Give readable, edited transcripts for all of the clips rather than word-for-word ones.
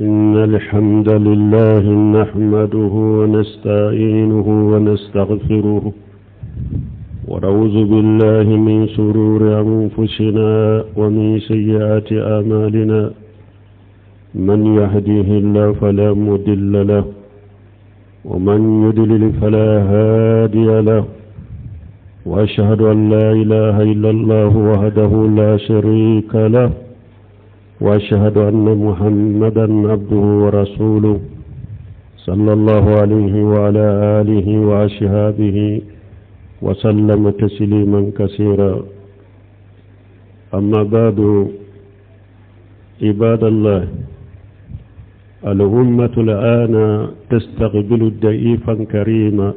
إن الحمد لله نحمده ونستعينه ونستغفره ونعوذ بالله من شرور أنفسنا ومن سيئات أعمالنا من يهديه الله فلا مضل له ومن يضلل فلا هادي له وأشهد أن لا إله إلا الله وحده لا شريك له وأشهد أن محمدا عبده ورسوله صلى الله عليه وعلى آله وأصحابه وسلم تسليما كثيرا. أما بعد، عباد الله، الأمة الآن تستقبل ضيفا كريما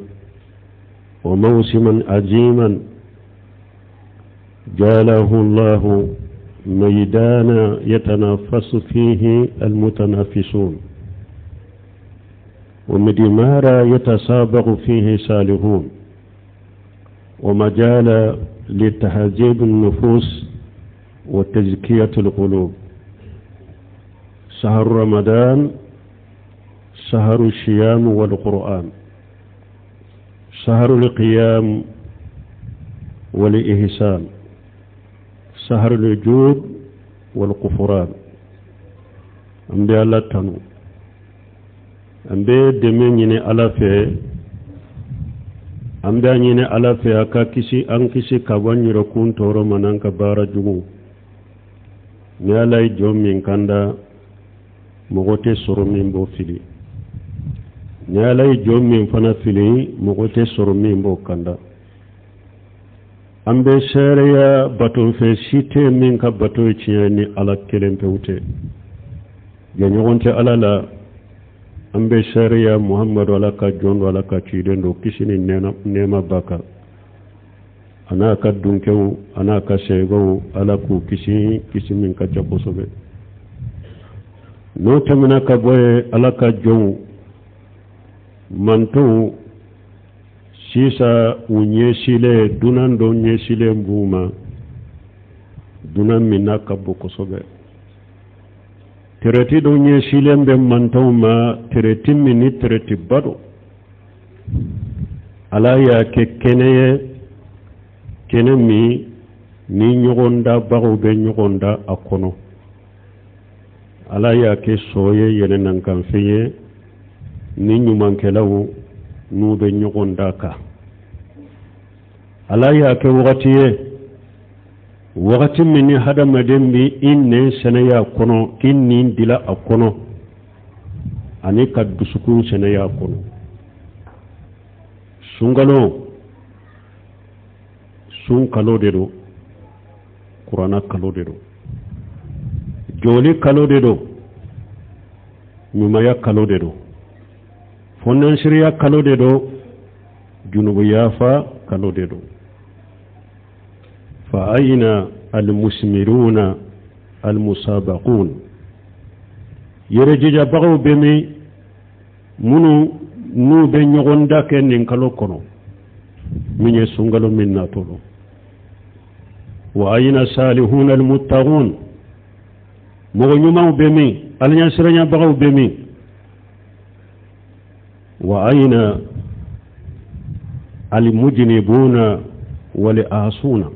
وموسما عظيما جعله الله ميدانا يتنافس فيه المتنافسون، ومدمارا يتسابق فيه صالحون، ومجال لتهذيب النفوس وتزكية القلوب. شهر رمضان شهر الصيام والقرآن، شهر القيام والإحسان، شهر الجود والغفران. An bɛ Ala tanu, an bɛ dɛmɛ ɲini Ala fɛ, an bɛ a ɲini Ala fɛ a ka kisi an kisi ka bɔ an yɛrɛkun tɔɔrɔ ma n'an ka baara jugu. Ni Ala ye jɔn min kanda, mɔgɔ tɛ sɔrɔ min b'o fili. Ni Ala ye jɔn min fana fili, mɔgɔ tɛ sɔrɔ min b'o kanda. An bɛ seereya batonfɛn si tɛ min ka bato ye tiɲɛ ni Ala kelen pewu tɛ, jɛɲɔgɔn tɛ Ala la. An bɛ seereya Muhamadu Ala ka jɔn don, Ala ka ciden don, kisi ni nɛɛma b'a kan, a n'a ka dunkɛw, a n'a ka sɛgɛw, Ala k'u kisi kisi min ka ca kosɛbɛ. N'o tɛmɛna ka bɔ yen, Ala ka jɔnw mantonw sisan u ɲɛsilen dunan dɔ ɲɛsilen b'u ma, dunan min n'a ka bon kosɛbɛ. Tɛrɛti dɔ ɲɛsilen bɛ mantonw ma, tɛrɛti min ni tɛrɛtiba don. Ala y'a kɛ kɛnɛ ye, kɛnɛ min ni ɲɔgɔn dabagaw bɛ ɲɔgɔn da a kɔnɔ. Ala y'a kɛ sɔ ye, yɛlɛnankanfɛn ye ni ɲumankɛlaw n'u bɛ ɲɔgɔn da kan. Ala y'a kɛ wagati ye, wagati min ni hadamaden bɛ i nɛn sɛnɛya kɔnɔ, k'i nin dila a kɔnɔ, ani ka dusukun sɛnɛya kɔnɔ. Sunkalo, sun kalo de don, kuranna kalo de don, jɔli kalo de don, ɲumanya kalo de don, fɔnnansiriya kalo de don, junubu yafa kalo de don. Fa ayina almusmiruna almusabaqun, yɛrɛjijabagaw bɛ min, minnu n'u bɛ ɲɔgɔn da kɛ nin kalo kɔnɔ min ye sunkalo min natɔ don. Wa ayina salihuna almuttaqun, mɔgɔ ɲumanw bɛ min, alaɲɛsiranyabagaw bɛ min. Wa ayina almujnibuna wal asuna,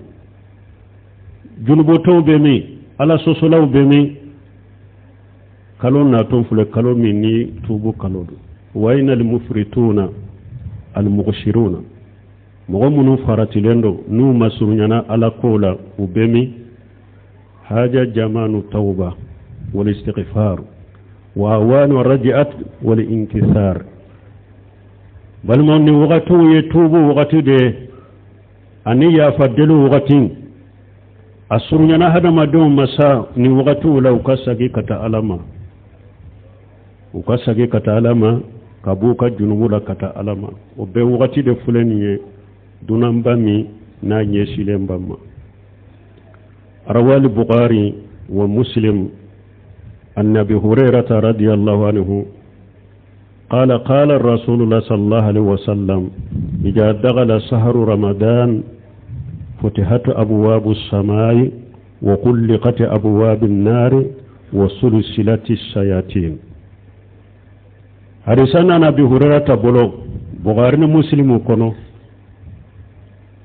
junubotɔw bɛ min, ala sɔsɔlaw bɛ min. Kalo natɔ filɛ, kalo min ni tuubu kalo don. Wa ayina almufrituna almughshiruna, mɔgɔ minnu faratilen don, n'u masurunyana ala ko la, u bɛ min. Haja jamanu tawba wal istighfar wa awanu raji'at wal inkisar. Balimaw, ni wagatiw ye tuubu wagati de ye ani yafa deli wagati. A surunyana hadamadenw ma sa ni wagatiw la, u ka sagi ka taa Ala ma, u ka sagi ka taa Ala ma, ka b'u ka junubu la ka taa Ala ma. O bɛɛ wagati de filɛ nin ye, dunanba min n'a ɲɛsilen ba ma. Rawali Bukhari wa Muslim an Abi Hurairata radiyallahu anhu قال قال رسول الله صلى الله عليه وسلم: إذا دخل شهر رمضان فتحت أبواب السماء وغلقت أبواب النار وسلسلة الشياطين. Hadisa nana Abi Hurerata bolo Bukhari ni Muslimu kɔnɔ.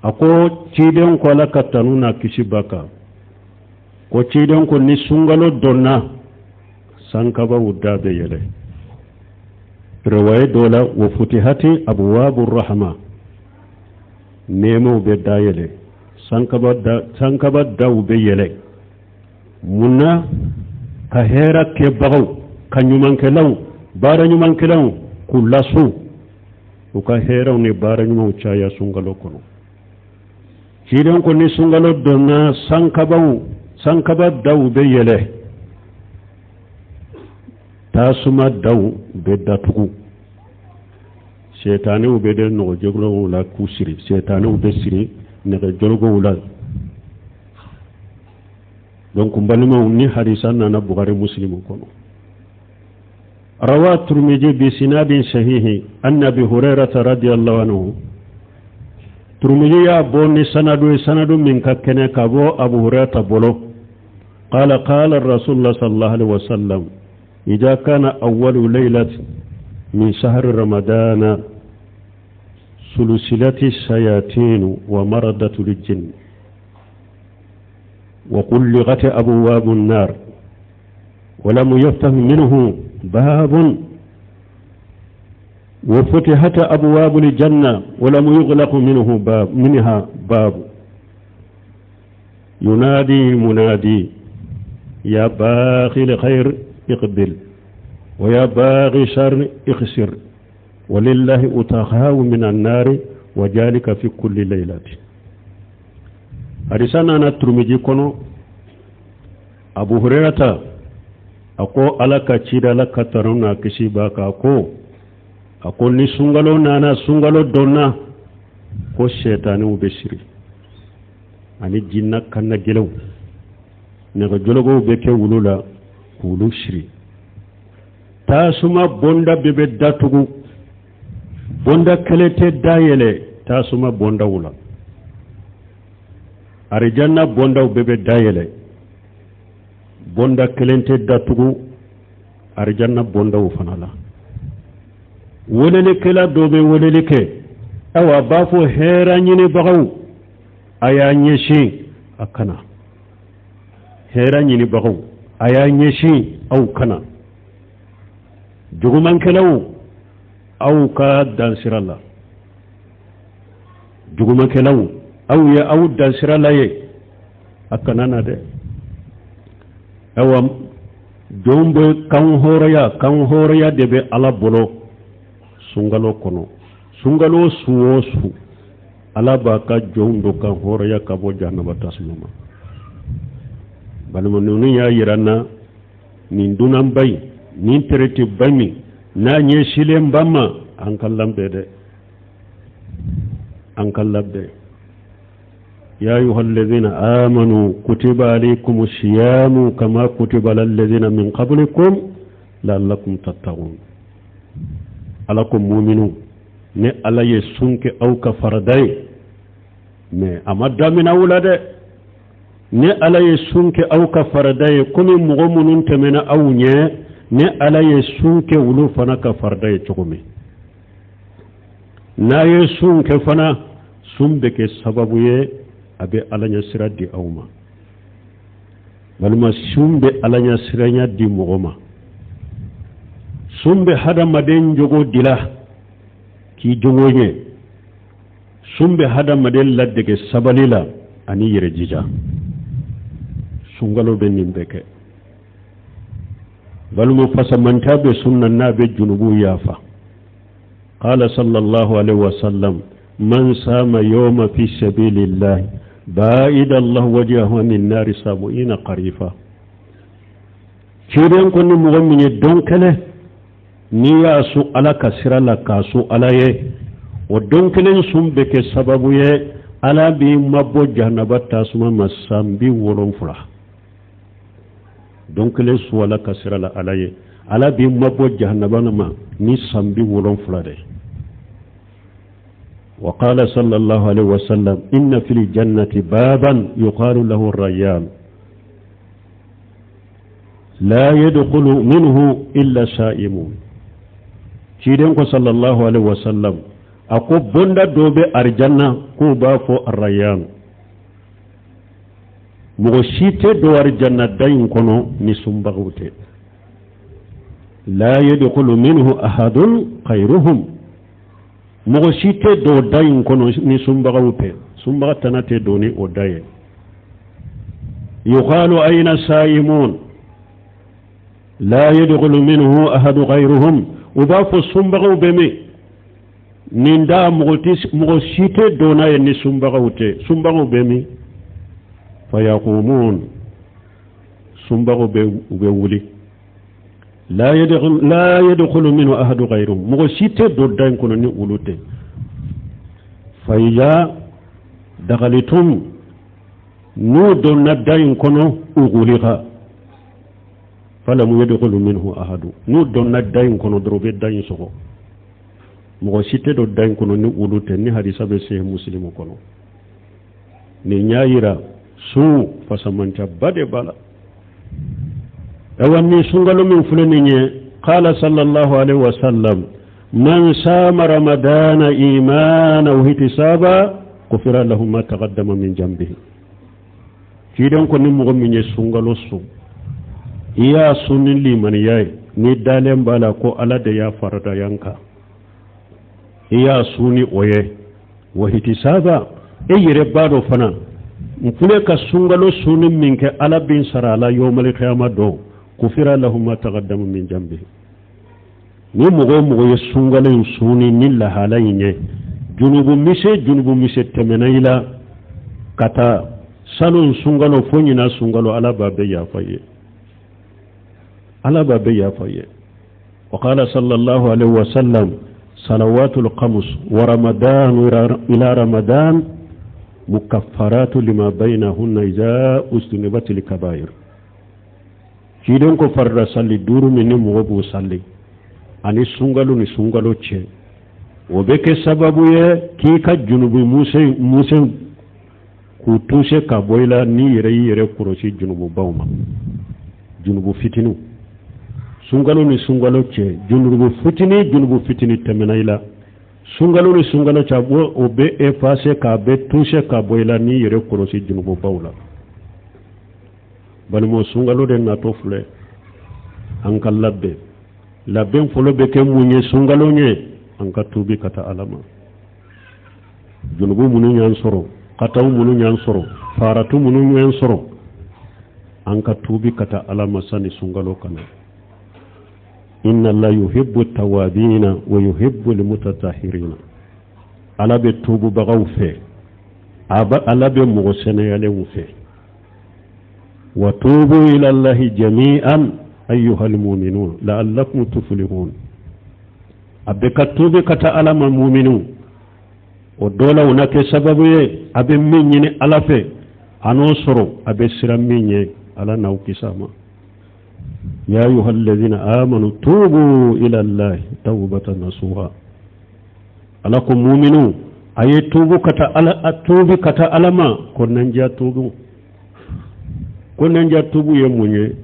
A ko ciden ko Ala ka tanu n'a kisi b'a kan, ko ciden ko ni sunkalo donna, sankabaw da bɛ yɛlɛ. Riwaye dɔ la, wa futihati abwabu rahma, nɛɛmaw bɛ da yɛlɛ, sankaba da, sankaba daw bɛ yɛlɛ. Mun na? Ka hɛrɛ kɛbagaw, ka ɲumankɛlaw, baara ɲumankɛlaw k'u lasu, u ka hɛrɛw ni baara ɲumanw caya sunkalo kɔnɔ. Ciden ko ni sunkalo donna, sankabaw, sankaba daw bɛ yɛlɛ, tasuma daw bɛ datugu, sɛtanɛw bɛ de nɛgɛjɔlɔkɔw la k'u siri, sɛtanɛw bɛ siri nɛgɛjɔlɔkɔw la. Donc n balimaw, ni hadisa nana Bukari Muslimu kɔnɔ. Rawa Turmiji bi sinadin sahihi an Abi Hurairata radiyallahu anhu. Turmiji y'a bɔ ni sanadu ye, sanadu min ka kɛnɛ, ka bɔ Abu Hurairata bolo. Qala qala Rasulullah sallallahu alaihi wasallam idha kana awwalu laylat min shahri ramadana sulusilati shayatin wa maradatu jinn wa qulliqat abwabu an-nar wa lam yuftah minhu babun wa futihat abwabu al-janna wa lam yughlaq minhu bab minha bab yunadi munadi ya baghi al-khair iqbil wa ya baghi shar ikhsir walillahi utaqahu min an-nari wa jalika fi kulli laylati. Hadisa nana Turumiji kɔnɔ. Abu Hurairata a ko Ala ka cida, Ala ka tanu n'a kisi b'a kan, a ko ni sunkalo nana, sunkalo donna, ko sɛtanɛw bɛ siri ani jinna kanna gɛlɛnw, nɛgɛjɔlɔkɔw bɛ kɛ wulu la k'olu siri, tasuma bonda bɛɛ bɛ datugu, bonda kelen tɛ dayɛlɛ tasuma bondaw la, arijanna bondaw bɛɛ bɛ dayɛlɛ, bonda kelen tɛ datugu arijanna bondaw fana la. Welelikɛla dɔ bɛ weleli kɛ, ayiwa, a b'a fɔ hɛrɛ ɲinibagaw, a y'a ɲɛsin a kana, hɛrɛ ɲinibagaw, a y'a ɲɛsin aw kana, jugumankɛlaw, aw ka dansira la, jugumankɛlaw, aw ye aw dansira la ye, a kana na dɛ. Ayiwa, jɔn bɛ kan hɔrɔnya, kan hɔrɔnya de bɛ Ala bolo sunkalo kɔnɔ. Sunkalo su o su, Ala b'a ka jɔnw dɔ kan hɔrɔnya ka bɔ jahanama tasuma ma. Balima, ninnu y'a yira n na nin dunanba in, nin traiteba min n'a ɲɛsilen ba ma, an ka labɛn dɛ, an ka labɛn. يا أيها الذين آمنوا كتب عليكم الصيام كما كتب على الذين من قبلكم لعلكم تتقون. Ala ko muminu, ni Ala ye sun kɛ aw ka farada ye, mais a ma daminɛ aw la dɛ. Ni Ala ye sun kɛ aw ka farada ye, komi mɔgɔ minnu tɛmɛna aw ɲɛ, ni Ala ye sun kɛ olu fana ka farada ye cogo min, n'a ye sun kɛ fana, sun bɛ kɛ sababu ye a bɛ Ala ɲɛ sira di aw ma. Walima sun bɛ Ala ɲɛ siranya di mɔgɔ ma, sun bɛ hadamaden jogo dila k'i jogo ɲɛ, sun bɛ hadamaden ladege sabali la ani yɛrɛ jija. Sunkalo bɛ nin bɛɛ kɛ. Balima, fasamanta bɛ sun na n'a bɛ junubu yafa. قال صلى الله عليه وسلم من صام يوم في سبيل الله باعد الله وجهه عن النار 70 خريفا. Ciden ko ni mɔgɔ min ye don kelen n'i y'a sun Ala ka sira la k'a sun Ala ye, o don kelen sun bɛ kɛ sababu ye Ala b'i mabɔ jahanaba tasuma ma san 70. Don kelen sun Ala ka sira la Ala ye, Ala b'i mabɔ jahanaba ma ni san 70 de. وقال صلى الله عليه وسلم إن في الجنة بابا يقال له الريان لا يدخل منه إلا صائمون. Ciden ko sallallahu alaihi wasallam, a ko bonda dɔ bɛ arijanna k'u b'a fɔ Arrayan. Mɔgɔ si tɛ don arijanna da in kɔnɔ ni sunbagaw tɛ. La yadkhulu minhu ahadun khayruhum. Mɔgɔ si tɛ don da in kɔnɔ ni sunbagaw tɛ. Sunbaga tana tɛ don ni o da ye. Yuqalu ayna sa'imun la yadkhulu minhu ahadu ghayruhum. U b'a fɔ sunbagaw bɛ min? Nin da mɔgɔ si tɛ don n'a ye ni sunbagaw tɛ. Sunbagaw bɛ min? Fayaqumun, sunbagaw bɛ u bɛ wuli. La yadkhulu minhu ahadu ghayruhum. Mɔgɔ si tɛ don da in kɔnɔ ni olu tɛ. Fa iza dakhalitum, n'u donna da in kɔnɔ, ughliqa falam yadkhulu minhu ahadu. N'u donna da in kɔnɔ dɔrɔn, u bɛ da in sɔgɔ. Mɔgɔ si tɛ don da in kɔnɔ ni olu tɛ. Ni hadisa bɛ se Muslimu kɔnɔ. Nin y'a yira sun fasamancaba de b'a la. Ayiwa, ni sunkalo min filɛ nin ye, qala sallallahu alaihi wa sallam, man sama ramadana imana wa ihtisaba ghufira lahu ma taqaddama min jambihi. Ciden ko ni mɔgɔ min ye sunkalo sun, i y'a sun ni limaniya ye, ni dalen b'a la ko Ala de y'a farada yan kan, i y'a sun ni o ye, wa ihtisaba, e yɛrɛ b'a dɔn fana n filɛ ka sunkalo sunni min kɛ, Ala bɛ n sara a la yawmal qiyama don, ghufira lahu ma taqaddama min jambihi. Ni mɔgɔ o mɔgɔ ye sunkalo in sunni ni lahala in ye, junubu mise junubu mise tɛmɛna i la ka taa salon sunkalo fo ɲinan sunkalo, Ala b'a bɛɛ yafa i ye, Ala b'a bɛɛ yafa i ye. Wa qala sallallahu alaihi wa sallam, salawatul khamus wa ramadan ila ramadan mukaffaratu lima bainahunna iza ujtunibatil kabair. Ciden ko farida salli duuru min ni mɔgɔ b'o salli ani sunkalo ni sunkalo cɛ, o bɛ kɛ sababu ye k'i ka junubu muse k'u tuse ka bɔ i la, n'i yɛrɛ y'i yɛrɛ kɔlɔsi junububaw ma, junubu fitiniw. Sunkalo ni sunkalo cɛ, junubu fitini junubu fitini tɛmɛna i la, sunkalo ni sunkalo cɛ, o bɛ effacer k'a bɛ tuse ka bɔ i la n'i yɛrɛ kɔlɔsi junububaw la. Balimaw, sunkalo de natɔ filɛ, an ka labɛn. Labɛn fɔlɔ bɛ kɛ mun ye sunkalo ɲɛ? An ka tuubi ka taa Ala ma. Junubu minnu y'an sɔrɔ, kataw minnu y'an sɔrɔ, faratu minnu y'an sɔrɔ, an ka tuubi ka taa Ala ma sani sunkalo ka na. Inna Allah yuhibbu tawabina wa yuhibbu almutatahhirina. Ala bɛ tuububagaw fɛ, Ala bɛ mɔgɔ sɛnɛyalenw fɛ. Wa tubu ila Allahi jami'an ayyuhal mu'minun la'allakum tuflihun. A bɛ ka tuubi ka taa Ala ma, muminu, o dɔ la o na kɛ sababu ye a bɛ min ɲini Ala fɛ a n'o sɔrɔ, a bɛ siran min ɲɛ, Ala n'aw kisi a ma. Ya ayyuhal ladhina amanu tubu ila Allahi tawbatan nasuha. Ala ko muminu, a ye tuubu ka taa Ala, a tuubi ka taa Ala ma kɔnɔnajɛya tuubu. Kɔnɔnajɛya tuubu ye mun ye?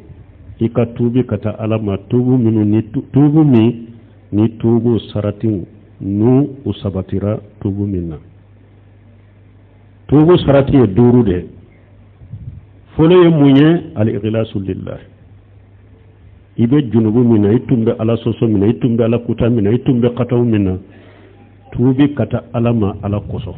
I ka tuubi ka taa Ala ma tuubu minnu ni tuubu min ni tuubu saratiw n'u u sabatira tuubu min na. Tuubu sarati ye duuru de. Fɔlɔ ye mun ye? Al-ikhlasu lillah. I bɛ junubu min na, i tun bɛ Ala sɔsɔ min na, i tun bɛ Ala kuta min na, i tun bɛ kataw min na, tuubi ka taa Ala ma Ala kosɔn.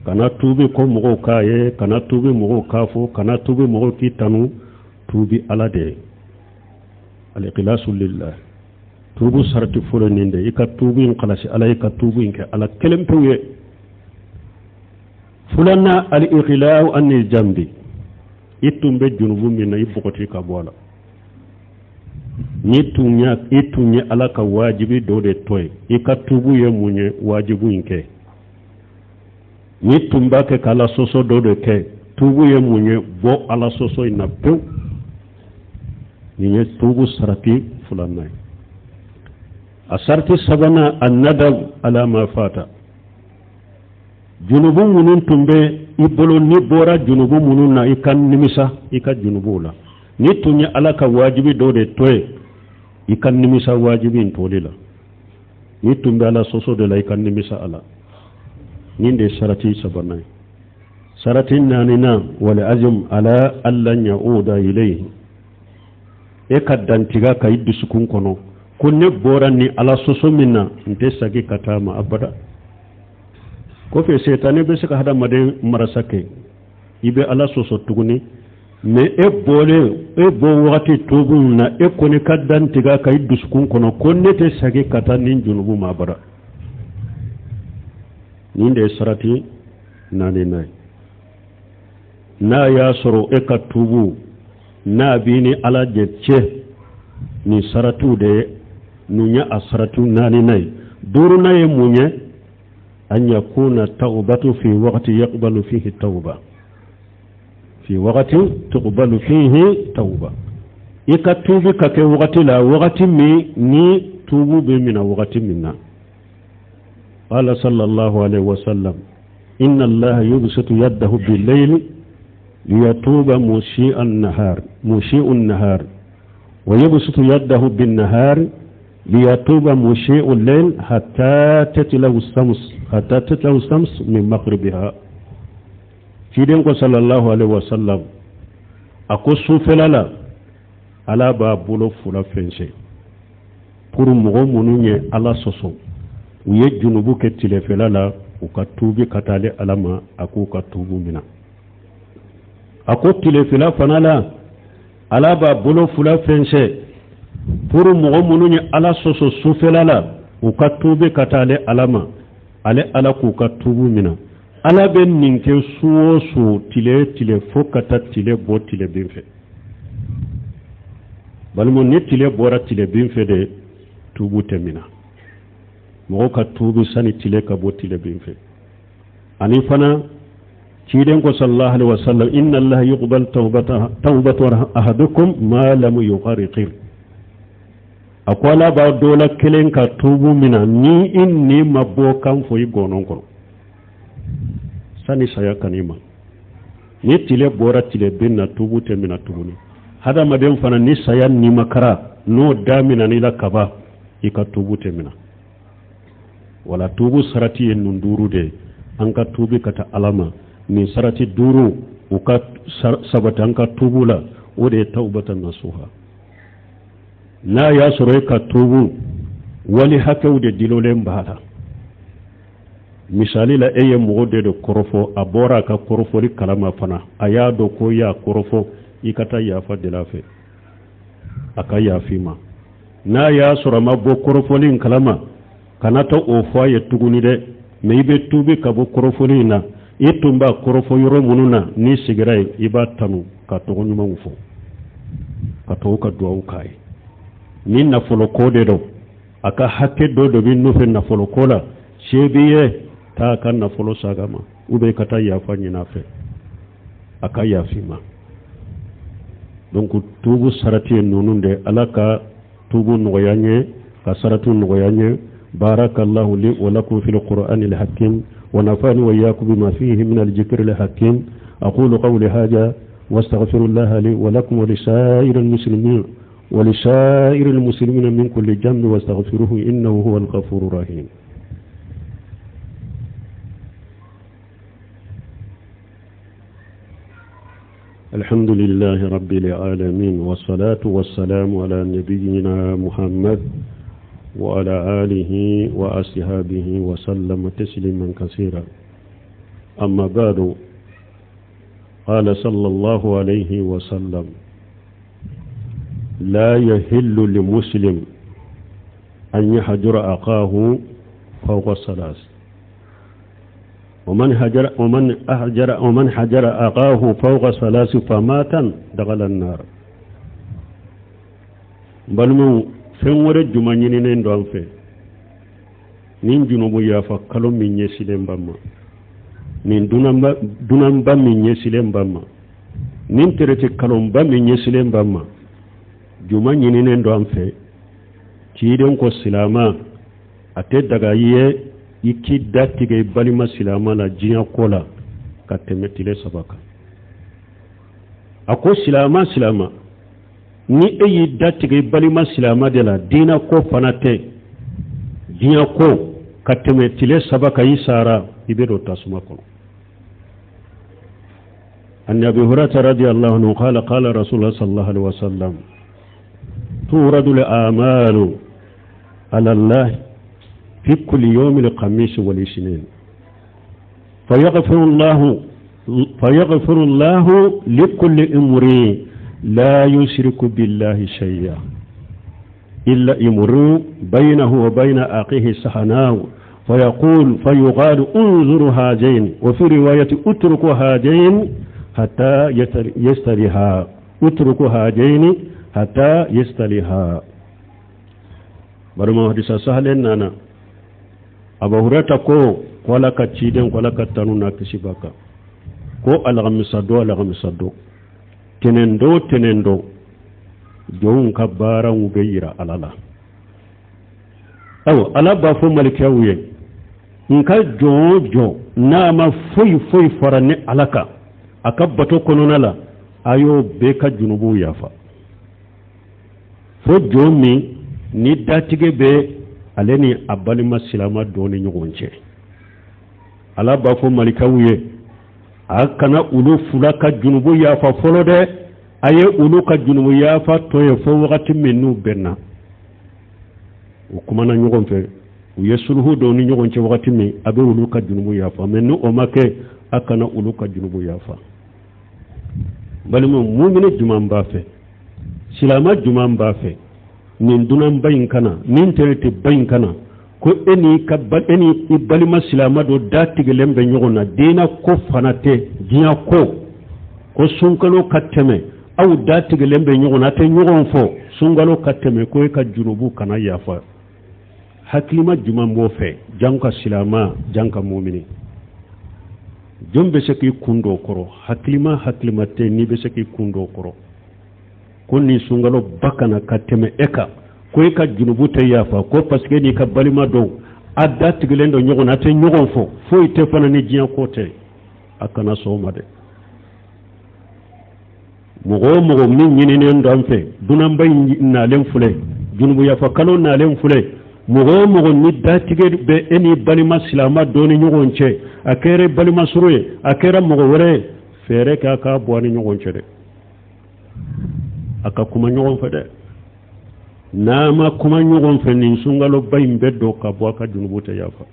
Kana tuubi ko mɔgɔw k'a ye, kana tuubi mɔgɔw k'a fɔ, kana tuubi mɔgɔw k'i tanu, tuubi Ala de ye. Al-ikhlasu lillah. Tuubu sarati fɔlɔ nin de, i ka tuubu in kalasi Ala ye, ka tuubu in kɛ Ala kelen pewu ye. Filanan, al-iqla'u anil jambi. I tun bɛ junubu min na, i bɔgɔti ka bɔ a la. Ni tun ya, i tun ye Ala ka wajibi dɔ de to ye, i ka tuubu ye mun ye? Wajibu in kɛ. Ni tun b'a kɛ k'Ala sɔsɔ dɔ de kɛ, tuubu ye mun ye? Bɔ Ala sɔsɔ in na pewu. Nin ye tuubu sarati filanan ye. A sarati sabanan, an-nadam ala ma fata. Junubu minnu tun bɛ i bolo, ni bɔra junubu minnu na, i ka nimisa i ka junubuw la. Ni tun ye Ala ka wajibi dɔ de to ye, I ka nimisa wajibi in toli la. N'i tun bɛ Ala sɔsɔ de la, i ka nimisa a la. Nin de ye sarati sabanan ye. Sarati naaninan, wal azm ala alla yauda ilayhi, e ka dantigɛ ka i dusukun kɔnɔ ko ne bɔra ni Ala sɔsɔ min na, n tɛ segin ka taa ma abada. Kɔfɛ, setani bɛ se ka hadamaden marasa kɛ, i bɛ Ala sɔsɔ tuguni, mais e bɔlen, e bɔ wagati tubu na, e kɔni ka dantigɛ ka i dusukun kɔnɔ ko ne tɛ segin ka taa nin junubu ma abada. Nin de ye sarati naaninan ye. N'a y'a sɔrɔ e ka tubu n'a b'i ni Ala de cɛ, nin saratiw de ye, nin ye a saratiw naaninan ye. Duurunan ye mun ye? An yakuna tawbatu fi waqti yaqbalu fihi tawba, fi waqti tuqbalu fihi tawba. I ka tuubi ka kɛ wagati la, wagati min ni tuubu bɛ mina wagati min na. Qala sallallahu alaihi wasallam: inna Allaha yubsitu yadahu billayli liyatuba musii'a nahar, musii'u nahar, wa yubsitu yadahu bin nahar liyatuba musii'u layl hatta tatlawu shams, hatta tatlawu shams min maghribiha. Ciden ko sallallahu alaihi wasallam, a ko sufɛla la, Ala b'a bolo fila fɛnsɛ pour mɔgɔ minnu ye Ala sɔsɔ, u ye junubu kɛ tilefɛla la, u ka tuubi ka taa ale Ala ma, a k'u ka tuubu mina. A ko tilefɛla fana la, Ala b'a bolo fila fɛnsɛ pour mɔgɔ minnu ye Ala sɔsɔ sufɛla la, u ka tuubi ka taa ale Ala ma, ale Ala k'u ka tuubu mina. Ala bɛ nin kɛ su o su, tile tile, fo ka taa tile bɔ tile bin fɛ. Balima, ni tile bɔra tile bin fɛ de, tuubu tɛ mina. Mɔgɔ ka tuubi sani tile ka bɔ tile bin fɛ. Ani fana, ciden ko sallallahu alaihi wasallam: inna Allaha yuqbal tawbata ahadukum ma lam yugharqir. A ko Ala b'a dɔ la kelen ka tuubu mina ni i ni ma bɔ kan fɔ i gɔnɔn kɔrɔ, sani saya kan'i ma. Ni tile bɔra tile bin na, tuubu tɛ mina tuguni. Hadamaden fana, ni saya nimakara n'o daminɛ la kaba, i ka tuubu tɛ mina. Wala tuubu sarati ye nun duuru de ye. An ka tuubi ka taa Ala ma, nin sarati duuru u ka sabati an ka tuubu la, o de ye tawbata nasuha. N'a y'a sɔrɔ e ka tuubu wali hakɛw de dilolen b'a la, misali la, e ye mɔgɔ de kɔrɔfɔ, a bɔra a ka kɔrɔfɔli kalama fana, a y'a dɔn ko y'a kɔrɔfɔ, i ka taa yafa deli a fɛ, a ka yafi ma. N'a y'a sɔrɔ a ma bɔ kɔrɔfɔli in kalama, kana taa o fɔ a ye tuguni dɛ, mais i bɛ tuubi ka bɔ kɔrɔfɔli in na. I tun b'a kɔrɔfɔ yɔrɔ minnu na, n'i sigira yen, i b'a tanu ka tɔgɔ ɲumanw fɔ, ka tɔw ka duwawu k'a ye. Ni nafolo ko de don, a ka hakɛ dɔ dɔ b'i nɔfɛ nafolo ko la, se b'i ye, taa ka nafolo saga ma, ou bien ka taa yafa ɲini a fɛ, a ka yafi ma. Donc tuubu sarati ye ninnu de. Ala ka tuubu nɔgɔya n ye, ka saratiw nɔgɔya n ye. بارك الله لي ولكم في القرآن الحكيم، ونفعني وإياكم بما فيه من الذكر الحكيم. أقول قولي هذا واستغفر الله لي ولكم ولسائر المسلمين من كل ذنب، واستغفروه إنه هو الغفور الرحيم. الحمد لله رب العالمين، والصلاة والسلام على نبينا محمد وعلى آله وأصحابه وسلم تسليما كثيرا. أما بعد، قال صلى الله عليه وسلم: لا يحل لمسلم أن يهجر أخاه فوق الثلاث، ومن هجر أخاه فوق ثلاث فمات دخل النار. Balimaw, fɛn wɛrɛ juma ɲininen don an fɛ nin junubu yafa kalo min ɲɛsilen ba ma, nin dunanba min ɲɛsilen ba ma, nin terete kalonba min ɲɛsilen ba ma. Juma ɲininen don an fɛ. Ciden ko silama, a tɛ daga i ye i k'i da tigɛ i balima silama la diɲɛ ko la ka tɛmɛ tile 3 kan. A ko silama silama, Ni e y'i datigɛ i balima silama de la, diina ko fana tɛ, diɲɛ ko, ka tɛmɛ tile 3 kan, i sara, i bɛ don tasuma kɔnɔ. An Abi Hurairata radiyallahu anhu qala qala Rasulullah sallallahu alaihi wasallam turadu al-a'malu ala Allah fi kulli yawmin al-khamis wal ithnain fayaghfiru Allahu likulli imrin la yushriku billahi shay'a illa imru baynahu wa bayna akhihi sahanahu fayaqul fayuqalu unzuru hajain wa fi riwayati utruku hajain hatta yastariha utruku hajain hatta yastariha. Barima hadisa sahalen nana Abu Hurairata ko ko Ala ka ciden ko Ala ka tanu n'a kisi b'a kan ko alhamisa don alhamisa don tɛnɛn don tɛnɛn don jɔnw ka baaraw bɛ yira Ala la. Ayiwa, Ala b'a fɔ malikɛw ye, n ka jɔn o jɔn n'a ma foyi foyi fara ne Ala kan a ka bato kɔnɔna la, a y'o bɛɛ ka junubuw yafa. Fo jɔn min ni datigɛ bɛ ale ni a balima silama dɔ ni ɲɔgɔn cɛ, Ala b'a fɔ malikaw ye, a kana olu fila ka junubu yafa fɔlɔ dɛ, a ye olu ka junubu yafa to ye fo wagati min n'u bɛnna, u kumana ɲɔgɔn fɛ, u ye suluhu don ni ɲɔgɔn cɛ wagati min, a bɛ olu ka junubu yafa. Mɛ ni o ma kɛ, a kana olu ka junubu yafa. Balimaw, mumini jumɛn b'a fɛ, silama jumɛn b'a fɛ nin dunanba in kana, nin tɛrɛtɛba in kana, ko e ni ka e ni i balima silama dɔ da tigɛlen bɛ ɲɔgɔn na, diinɛ ko fana tɛ, diɲɛ ko, ko sunkalo ka tɛmɛ, aw da tigɛlen bɛ ɲɔgɔn na, a tɛ ɲɔgɔn fɔ, sunkalo ka tɛmɛ ko e ka junubu kana yafa. Hakilima jumɛn b'o fɛ? Jan ka silama, jan ka mumini, jɔn bɛ se k'i kun don o kɔrɔ? Hakilima hakilima tɛ n'i bɛ se k'i kun don o kɔrɔ ko nin sunkalo ba kana ka tɛmɛ e kan, ko e ka junubu tɛ yafa, ko parce que n'i ka balima dɔw a da tigɛlen don ɲɔgɔn na, a tɛ ɲɔgɔn fɔ, foyi tɛ fana ni diɲɛ ko tɛ. A kana sɔn o ma dɛ. Mɔgɔ o mɔgɔ min ɲininen don an fɛ, dunanba in nalen filɛ, junubu yafa kalo nalen filɛ, mɔgɔ o mɔgɔ ni datigɛ bɛ e ni balima silama dɔ ni ɲɔgɔn cɛ, a kɛra balima suru ye, a kɛra mɔgɔ wɛrɛ ye, fɛɛrɛ kɛ a k'a bɔ a ni ɲɔgɔn cɛ dɛ, a ka kuma ɲɔgɔn fɛ dɛ. N'a ma kuma ɲɔgɔn fɛ, nin sunkaloba in bɛ don ka bɔ, a ka junubu tɛ yafa.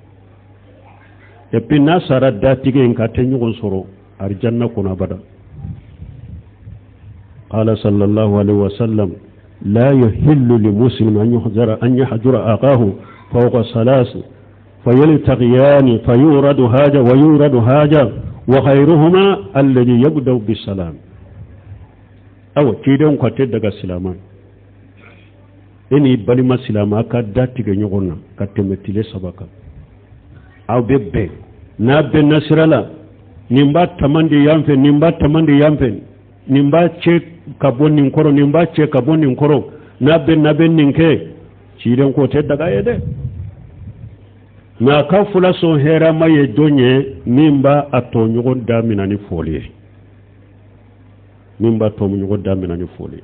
Et puis n'a sara datigɛ in ka tɛ ɲɔgɔn sɔrɔ arijanna kɔnɔ abada. Qala sallallahu alaihi wasallam la yuhillu li muslim an yuhjara an yahjura akahu fawqa salas fayaltaqiyani fayuradu haja wa yuradu haja wa khayruhuma alladhi yabda'u bisalam. Awa, cidenw ka tɛ daga silama e n'i balima silama ka da tigɛ ɲɔgɔn na ka tɛmɛ tile 3 kan, aw bɛ bɛn n'a bɛnna sira la, nin b'a taman di yan fɛ, nin b'a taman di yan fɛ, nin b'a cɛ ka bɔ nin kɔrɔ, nin b'a cɛ ka bɔ nin kɔrɔ, n'a bɛnna bɛ nin kɛ, ciden ko tɛ daga ye dɛ. Mɛ a ka fila sɔn hɛrɛma ye jɔn ye? Min b'a a tɔɲɔgɔn da minɛ ni fɔli ye, min b'a tɔɲɔgɔn da minɛ ni fɔli ye.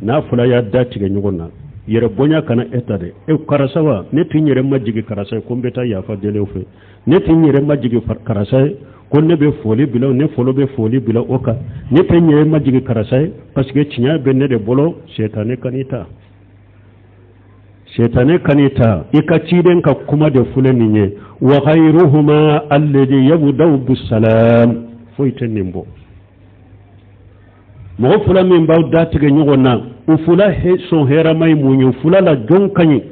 N'a fila y'a da tigɛ ɲɔgɔn na, yɛrɛ bonya kana e ta dɛ. E karisa wa, ne t'i yɛrɛ majigi karisa ye ko n bɛ taa yafa deli o fɛ, ne t'i yɛrɛ majigi karisa ye ko ne bɛ foli bila, ne fɔlɔ bɛ foli bila o kan, ne tɛ n yɛrɛ majigi karisa ye parce que tiɲɛ bɛ ne de bolo. Sɛtanɛ kan'i ta, sɛtanɛ kan'i ta. I ka ciden ka kuma de filɛ nin ye, wa khayruhuma alladhi yabda'u bisalam. Foyi tɛ nin bɔ. Mɔgɔ fila min b'aw da tigɛ ɲɔgɔn na, u fila sɔn hɛrɛma ye mun ye? U fila la jɔn ka ɲi?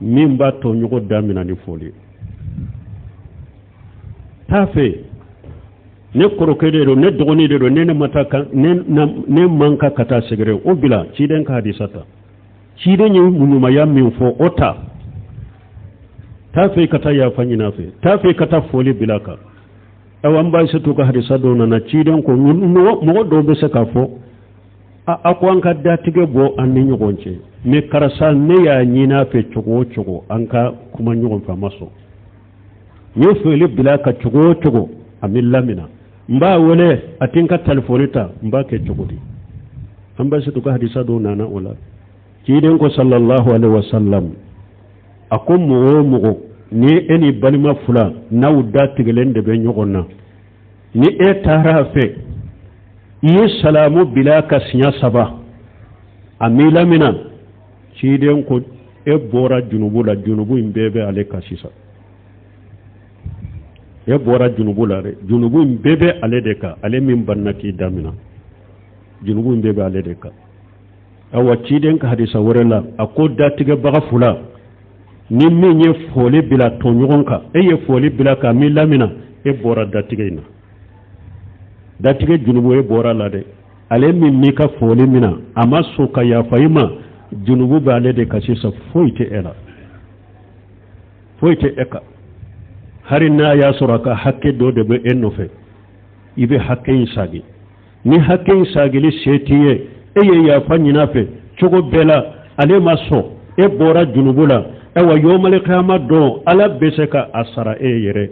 Min b'a tɔɲɔgɔn da minɛ ni foli ye. T'a fɛ, ne kɔrɔkɛ de don, ne dɔgɔnin de don, ne ma taa kan, ne man kan ka taa sɛgɛrɛ o bila. Ciden ka hadisa ta, ciden ye ɲumanya min fɔ o ta. T'a fɛ ka taa yafa ɲini a fɛ, t'a fɛ ka taa foli bila kan. Ayiwa, an b'a se to ka hadisa dɔw nana, ciden ko mɔgɔ dɔw bɛ se k'a fɔ a ko an ka datigɛ bɔ an ni ɲɔgɔn cɛ, mɛ karisa ne y'a ɲini a fɛ cogo o cogo an ka kuma ɲɔgɔn fɛ, a ma sɔn. N ye foli bila ka cogo o cogo, a bɛ lamina, n b'a wele, a tɛ n ka telefɔni ta, n b'a kɛ cogo di? An ba se ka hadisa dɔw nana o la. Ciden ko sallallahu alaihi wasallam, a ko mɔgɔ o mɔgɔ ni e ni balima fila n'aw da tigɛlen de bɛ ɲɔgɔn na, ni e taara a fɛ, i ye salamu bila ka siɲɛ saba, a m'i lamina, ciden ko e bɔra junubu la, junubu in bɛɛ bɛ ale kan sisan. E bɔra junubu la dɛ, junubu in bɛɛ bɛ ale de kan, ale min banna k'i damina, junubu in bɛɛ bɛ ale de kan. Awa, ciden ka hadisa wɛrɛ la, a ko datigɛbaga fila, ni min ye foli bila tɔɲɔgɔn kan, e ye foli bila k'a min lamina, e bɔra datigɛ in na, datigɛ junubu e bɔra la dɛ. Ale min m'i ka foli mina, a ma sɔn ka yafa i ma, junubu bɛ ale de kan sisan, foyi tɛ e la, foyi tɛ e kan. Hari n'a y'a sɔrɔ a ka hakɛ dɔ de bɛ e nɔfɛ, i bɛ hakɛ in sagi. Ni hakɛ in sagili se t'i ye, e ye yafa ɲini a fɛ cogo bɛɛ la, ale ma sɔn, e bɔra junubu la. Ayiwa, yomali kiyama don, Ala bɛ se ka a sara e yɛrɛ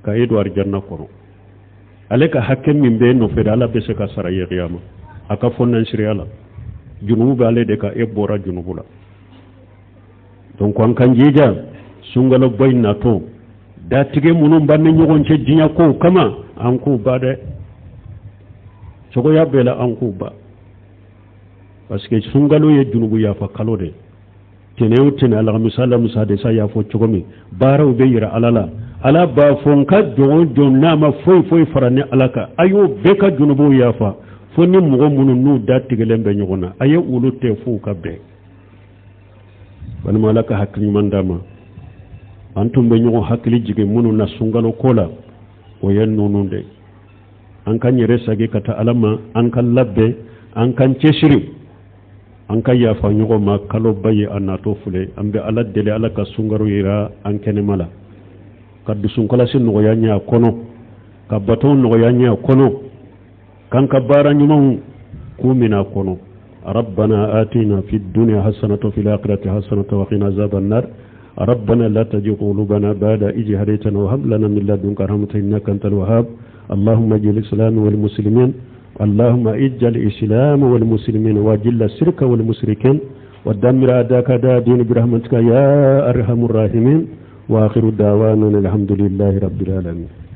ka e don arijanna kɔnɔ. Ale ka hakɛ min bɛ e nɔfɛ dɛ, Ala bɛ se ka sara ye kiyama a ka fɔ nansiriya la. Junubu bɛ ale de kan, e bɔra junubu la. Donc an kan jija sunkaloba in natɔ, datigɛ minnu b'an ni ɲɔgɔn cɛ diɲɛ kow kama, an k'u ban dɛ, cogoya bɛɛ la an k'u ban, parce que sunkalo ye junubu yafa kalo de ye. Tɛnɛ o tɛnɛ, alamisa alamisa de sa y'a fɔ cogo min, baaraw bɛ yira Ala la. Ala b'a fɔ n ka jɔn o jɔn n'a ma foyi foyi fara ni Ala kan, a y'o bɛɛ ka junubuw yafa, fo ni mɔgɔ minnu n'u da tigɛlen bɛ ɲɔgɔn na, a ye olu tɛ f'u ka bɛn. Balima, Ala ka hakili ɲuman d'an ma. An tun bɛ ɲɔgɔn hakili jigin minnu na sunkalo ko la, o ye ninnu de. An k'an yɛrɛ sagi ka taa Ala ma, an ka labɛn, an k'an cɛsiri, an ka yafa ɲɔgɔn ma. Kaloba ye a natɔ filɛ. An bɛ Ala deli, Ala ka sunkalo yira an kɛnɛma la, ka dusunkalasi nɔgɔya ɲɛ a kɔnɔ, ka bato nɔgɔya ɲɛ a kɔnɔ, k'an ka baara ɲumanw k'u minɛ a kɔnɔ. ربنا آتنا في الدنيا حسنة وفي الآخرة حسنة وقنا عذاب النار. ربنا لا تزغ قلوبنا بعد إذ هديتنا وهب لنا من لدنك رحمة إنك أنت الوهاب. اللهم اجعل الإسلام والمسلمين، اللهم اجعل الإسلام والمسلمين، وأذل الشرك والمشركين، ودمر أعداءك أعداء الدين برحمتك يا أرحم الراحمين. وآخر دعوانا الحمد لله رب العالمين.